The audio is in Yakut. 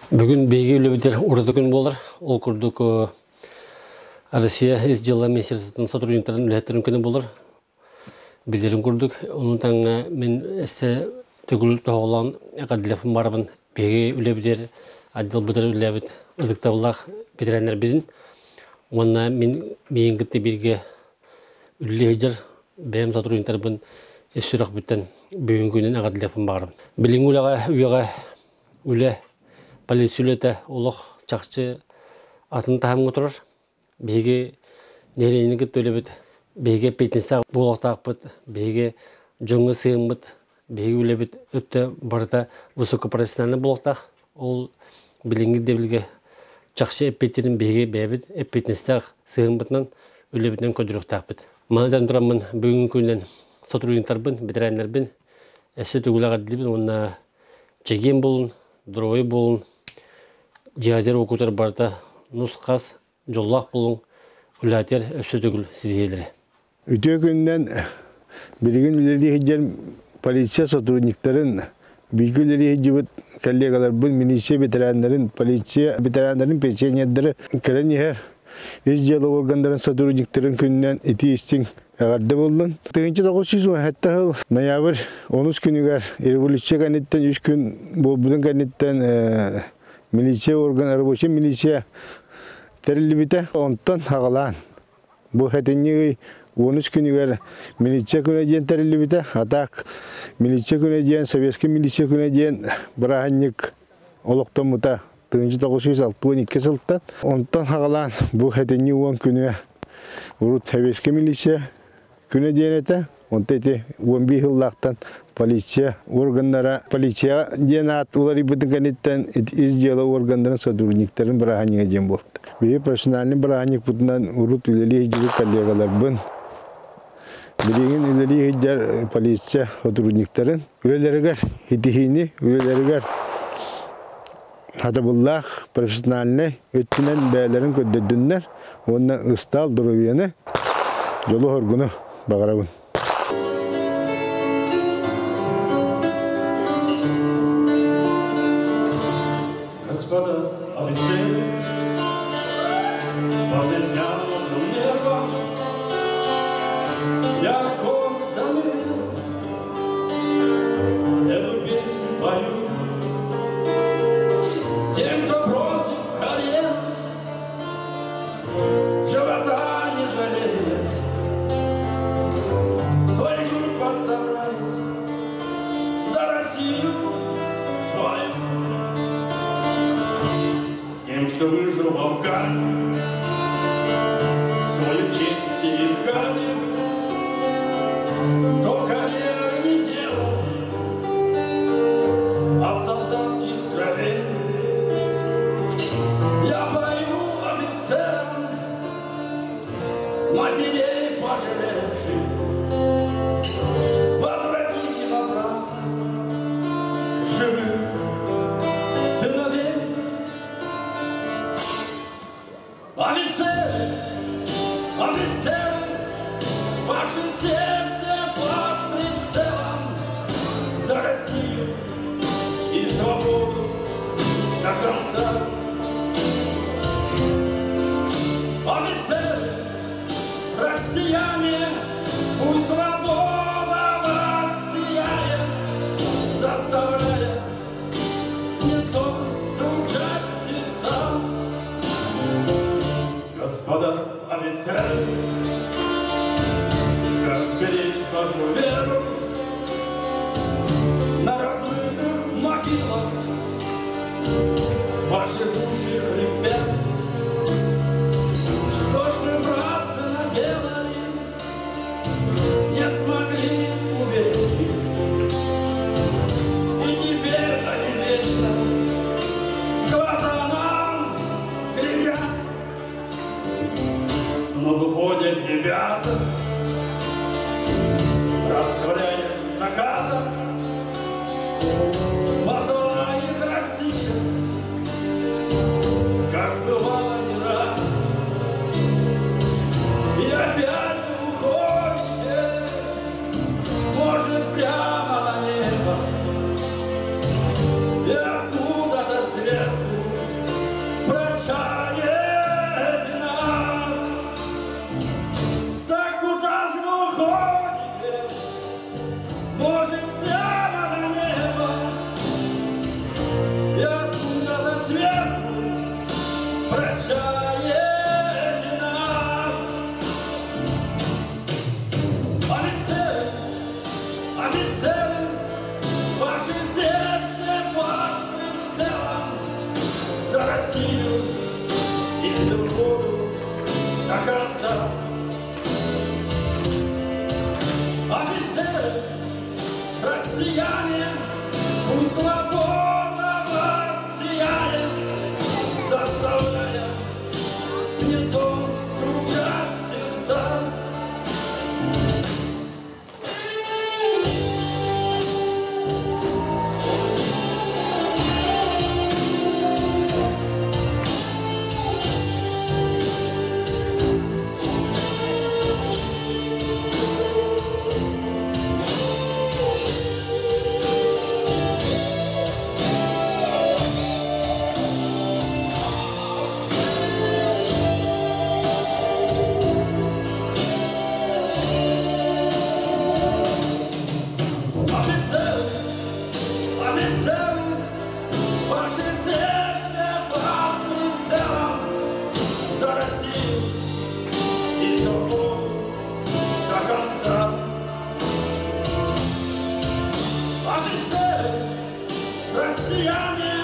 Бүгүн биһиги үлэбитигэр ураты күн буолар. Ол курдук Россия ис дьыала министерствотын сотрудниктарын үлэһиттэрин күнэ буолар. Билэрин курдук, ону таҥҥа мин өссө төгүл тоһоҕолоон эҕэрдэлэппин барабын. Биһиги үлэбитигэр отделбытыгар үлэлээбит ытыктабыллаах бэтэрээннэрбитин уонна мин миигин кытта бииргэ үлэлии сылдьар бэйэм сотрудниктарбын ис сүрэхпиттэн бүгүҥҥү күнүн эҕэрдэлиэхпин баҕарабын. Билиҥҥи үлэҕэ үйэҕэ үлэ, полиция үлэтэ олох чахчы атын таһымҥа турар. Биһиги нэһилиэнньэни кытта үлэбит, биһиги эппиэтинэстээх буолуохтаахпыт, биһиги дьоҥҥо сыһыаммыт, биһиги үлэбит өттө барыта высокопрофессиональнай буолуохтаах. Ол билиҥҥи ирдэбилгэ чахчы эппиэттиирин биһиги бэйэбит эппиэтинэстээх сыһыаммытынан, үлэбитинэн көрдөрүөхтээхпит. Маны этэн тураммын бүгүҥҥү күнүнэн сотрудниктарбын, бэтэрээннэрбин өссө төгүл эҕэрдэлиибин уонна чэгиэн буолун, здоровый буолун, дьиэҕитигэр уокутар барыта нус-хас, дьоллоох буолуҥ, үлэҕитигэр өссө төгүл ситиһиилэри. Үтүө күнүнэн билигин үлэлии сылдьар полиция сотрудниктарын, бииргэ үлэлии сылдьыбыт коллегаларбын, милиция ветераннарын, полиция ветераннарын, пенсионердары кэлэн иһэр ис дьыала органнарын сотрудниктарын күнүнэн итии-истиҥ эҕэрдэ буоллун. 1917 сыл ноябрь онус күнүгэр революция кэнниттэн үс күн буолбутун кэнниттэн милиция орган, рабочай милиция тэриллибитэ. Онтон аҕалаан бу сэтинньи ый 13 күнүгэр милиция күнэ диэн тэриллибитэ. А так милиция күнэ диэн, советскай милиция күнэ диэн бырааһынньык олохтоммута 1962 сылтан. Онтон аҕалаан бу сэтинньи 10 күнү урут советскай милиция күнэ диэн этэ. Онто ити 11 сыллаахтан полиция органнара полиция диэн аат уларыйбытын кэнниттэн ис дьыала органнарын сотрудниктарын бырааһынньыга диэн буолта. Биһиги профессиональный бырааһынньыкпытынан урут үлэлии сылдьыбыт коллегаларбын, билигин үлэлии сылдьар полиция сотрудниктарын үлэлэригэр ситиһиини, үлэлэригэр хатабыллаах профессиональнай өттүнэн бэйэлэрин көрдөрдүннэр уонна ыстаал доруобуйаны, дьолу-соргуну баҕарабын. Господа офицеры, поднял небо, я гордо эту песню пою. Тем, кто бросив карьеру, живота не жалеет, свою грудь поставляет за Россию свою. Тем, кто выжил в Афгане, свою честь и изгнание, кто карьеры не делал от солдатских кровей. Я пою офицерам, матерей пожалевших, возвратив им обратно живых сыновей. Офицеры, офицеры, ваше сердце под прицелом за Россию и свободу до конца. Офицеры, россияне, пусть свобода вас сияет, заставляя не сон звучать сердца. Господа офицеры, как сберечь вашу веру на разрытых могилах ваши души хрипят. Что ж мы, братцы, наделали, не смогли уберечь их. И теперь они вечно глаза нам глядят. Но выходят ребята, растворяя заката, позвала их Россия, как бывало не раз. И опять вы уходите, может, прямо на небо, и откуда-то сверху Может, прямо на небо, и откуда-то сверху прощаете нас. Офицеры, офицеры, ваши сердце под прицелом за Россию и свободу до конца. Офицеры, россияне, пусть свобода вас сияет, заставляя в унисон стучать сердца. Офицеры, офицеры, ваши сердце под прицелом за Россию и свободу до конца. Офицеры, россияне,